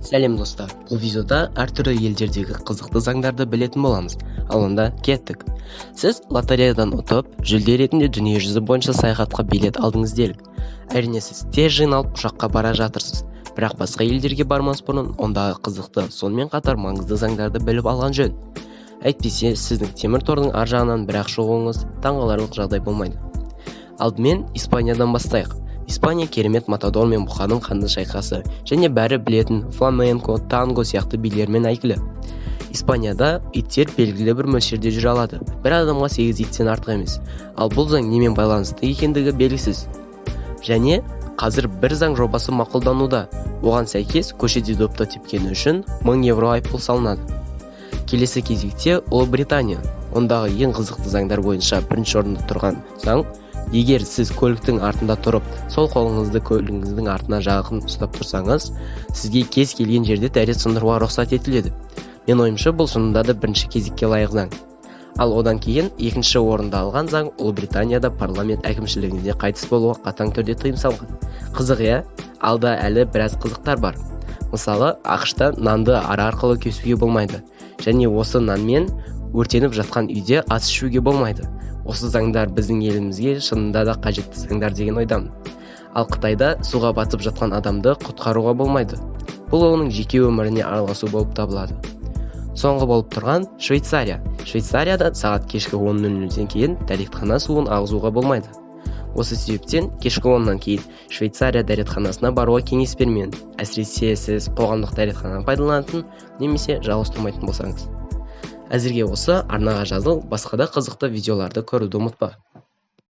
Сәлем, достар! Бұл видеода әртүрлі елдердегі қызықты заңдарды білетін боламыз. Ал онда кеттік! Сіз лотереядан ұтып, жүлде ретінде дүниежүзі бойынша саяхатқа билет алдыңыз делік. Әрине, сіз тез жиналып, ұшаққа бара жатырсыз. Бірақ басқа елдерге бармас бұрын ондағы қызықты, сонымен қатар маңызды заңдарды біліп алған жөн. Әйтпесе сіздің темір тордың ар жағынан бір-ақ шығуыңыз таңғаларлық жағдай болмайды. Алдымен Испаниядан бастайық. Испания керемет матадор мен бұқаның қанды шайқасы және бәрі білетін фламенко, танго сияқты билермен әйгілі. Испанияда иттер белгілі бір мөлшерде жүре алады: бір адамға сегіз иттен артық емес. Ал бұл заң немен байланысты екендігі белгісіз. Және қазір бір заң жобасы мақұлдануда. Оған сәйкес, көшеде допты тепкені үшін 1000 евро айыппұл салынады. Келесі кезекте Ұлыбритания. Ондағы ең қызықты заңдар бойынша бірінші орында тұрған заң: егер сіз көліктің артында тұрып, сол қолыңызды көлігіңіздің артына жақын ұстап тұрсаңыз, сізге кез келген жерде дәрет сындыруға рұқсат етіледі. Мен ойымша, бұл шынында да бірінші кезекке лайық заң. Ал одан кейін екінші орынды алған заң: Ұлыбританияда парламент әкімшілігінде қайтыс болуға қатаң түрде тыйым салған. Қызық, иә? Алда әлі біраз қызықтар бар. Мысалы, АҚШ-та нанды ара арқылы кесуге болмайды және осы нанмен өртеніп жатқан үйде ас ішуге болмайды. Осы заңдар біздің елімізге шынында да қажетті заңдар деген ойдамын. Ал Қытайда суға батып жатқан адамды құтқаруға болмайды. Бұл оның жеке өміріне араласу болып табылады. Соңғы болып тұрған Швейцария. Швейцарияда сағат кешкі 10:00-ден кейін дәретхана суын ағызуға болмайды. Осы себептен кешкі 10-нан кейін Швейцария дәретханасына баруға кеңес бермеймін, әсіресе сіз қоғамдық дәретхананы пайдаланатын немесе жалғыз тұрмайтын болсаңыз. Әзірге осы. Арнаға жазыл, басқа да қызықты видеоларды көруді ұмытпа.